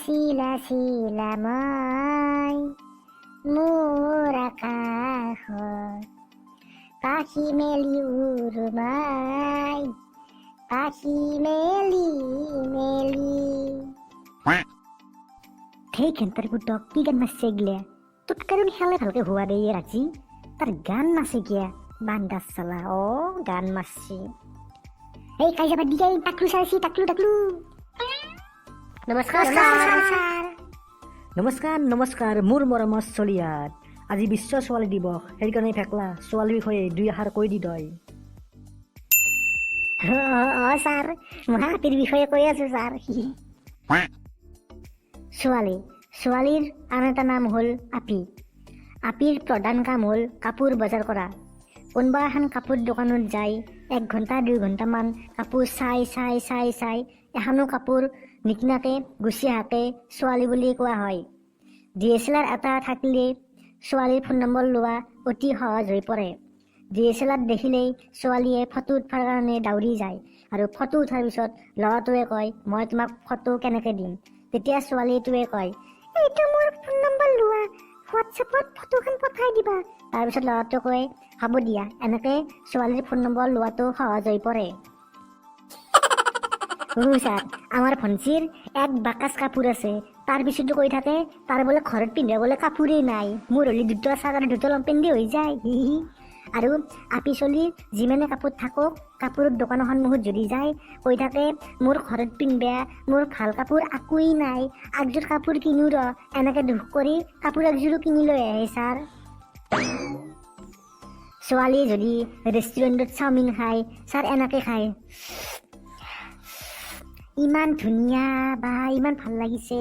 চিলা চিলা মই মোৰ আকাশত পাখি মেলি উৰুমাই, পাখি মেলি মেলি। সেই ঘেণ্টাৰ পুতক কি গান মাৰছে এগিলা? তোত কাৰণ খেলে ভালকে হোৱা দেই ৰাজি তাৰ গান নাচে কিয়া বান্দাৰ চালা। অ গান মাৰছি। এই কাইজা বাদ দি যাই, টাকলু চাইছি, টাকলু টাকলু। নমস্কাৰ। ছাৰ। নমস্কাৰ, নমস্কাৰ মোৰ মৰমৰ চলিয়াত। আজি বিশ্ব ছোৱালী দিৱস, সেইকাৰণে ফেকলা ছোৱালীৰ বিষয়ে দুই এষাৰ কৈ দি তই। অ ছাৰ, মই হাতীৰ বিষয়ে কৈ আছো ছাৰ। ছোৱালী, ছোৱালীৰ আন এটা নাম হ'ল আপি। আপিৰ প্ৰধান কাম হ'ল কাপোৰ বজাৰ কৰা। কোনোবা এখন কাপোৰ দোকানত যাই 1 ঘণ্টা 2 ঘণ্টামান কাপোৰ চাই চাই চাই চাই এখনো কাপোৰ নিকিনাকে গুচি অহাকে ছোৱালী বুলি কোৱা হয়। ডিএছএলআৰ এটা থাকিলে ছোৱালীৰ ফোন নম্বৰ লোৱা অতি সহজ হৈ পৰে। ডিএছএলআৰ দেখিলেই ছোৱালীয়ে ফটো উঠবাৰ কাৰণে দাউৰি যায় আৰু ফটো উঠাৰ পিছত ল'ৰাটোৱে কয়, "মই তোমাক ফটো কেনেকৈ দিম?" তেতিয়া ছোৱালীটোৱে কয়, "এইটো মোৰ ফোন নম্বৰ লোৱা, হোৱাটছএপত ফটোখন পঠাই দিবা।" তাৰপিছত ল'ৰাটোৱে কয়, "হ'ব দিয়া।" এনেকৈ ছোৱালীৰ ফোন নম্বৰ লোৱাটো সহজ হৈ পৰে। ও ছাৰ, আমাৰ ভণ্টিৰ এক বাকচ কাপোৰ আছে, তাৰ পিছতো কৈ থাকে তাৰ বোলে ঘৰত পিন্ধাবলৈ কাপোৰেই নাই। মোৰ হ'লে দুটা চাৰ্ট আৰু দুটা লং পেণ্ট হৈ যায়। হি হি। আৰু আপি চলি যিমানে কাপোৰ থাকক, কাপোৰৰ দোকানৰ সন্মুখত যদি যায়, কৈ থাকে, "মোৰ ঘৰত পিন্ধিবা মোৰ ভাল কাপোৰ একোৱেই নাই, একযোৰ কাপোৰ কিনো ৰ।" এনেকৈ দুখ কৰি কাপোৰ একযোৰো কিনি লৈ আহে ছাৰ। ছোৱালীয়ে যদি ৰেষ্টুৰেণ্টত চাওমিন খায় ছাৰ, এনেকৈ খায়, "ইমান ধুনীয়া বা, ইমান ভাল লাগিছে।"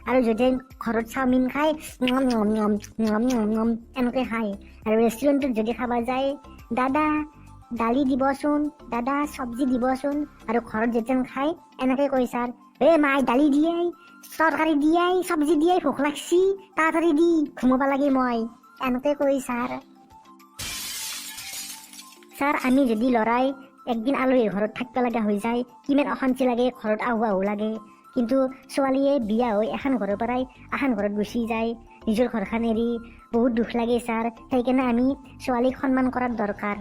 আৰু যদি ঘৰত চাওমিন খায়, নম নম নম নম নম নম এনেকৈ খায়। আৰু ৰেষ্টুৰেণ্টত যদি খাব যায়, "দাদা, দালি দিবচোন, দাদা, চব্জি দিবচোন।" আৰু ঘৰত যেতিয়া খায়, এনেকৈ কয় ছাৰ, "এ মাই, দালি দিয়াই, তৰকাৰী দিয়াই, চব্জি দিয়াই, ভোক লাগছি, তাড়াতাড়ি দি, ঘুমাব লাগে মই।" এনেকৈ কয় ছাৰ। ছাৰ, আমি যদি ল'ৰাই একদিন আলহীৰ ঘৰত থাকিব লগা হৈ যায়, কিমান অশান্তি লাগে, ঘৰত আহো আহো লাগে। কিন্তু ছোৱালীয়ে বিয়া হৈ এখন ঘৰৰ পৰাই এখন ঘৰত গুচি যায়, নিজৰ ঘৰখন এৰি, বহুত দুখ লাগে ছাৰ। সেইকাৰণে আমি ছোৱালীক সন্মান কৰাৰ দৰকাৰ।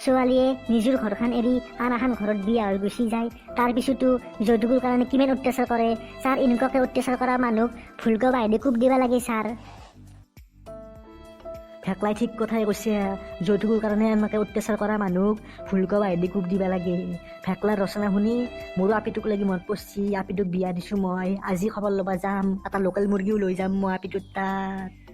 ছোৱালীয়ে নিজৰ ঘৰখন এৰি আন এখন ঘৰত বিয়া হৈ গুচি যায়, তাৰপিছতো যৌতুকৰ কাৰণে কিমান অত্যাচাৰ কৰে ছাৰ। এনেকুৱাকৈ অত্যাচাৰ কৰা মানুহক ভুলকৈ বাহিৰে কোব দিব লাগে ছাৰ। ফেকলাই ঠিক কথাই কৈছে। যৌতুকৰ কাৰণে এনেকৈ অত্যাচাৰ কৰা মানুহক ভুলকৈ বাহিৰে কোব দিব লাগে। ফেকলাৰ ৰচনা শুনি মোৰো আপিটোক লাগি মনত পৰছি। আপিটোক বিয়া দিছোঁ মই, আজি খবৰ ল'ব যাম। এটা লোকেল মুৰ্গীও লৈ যাম মই আপিটোৰ তাত।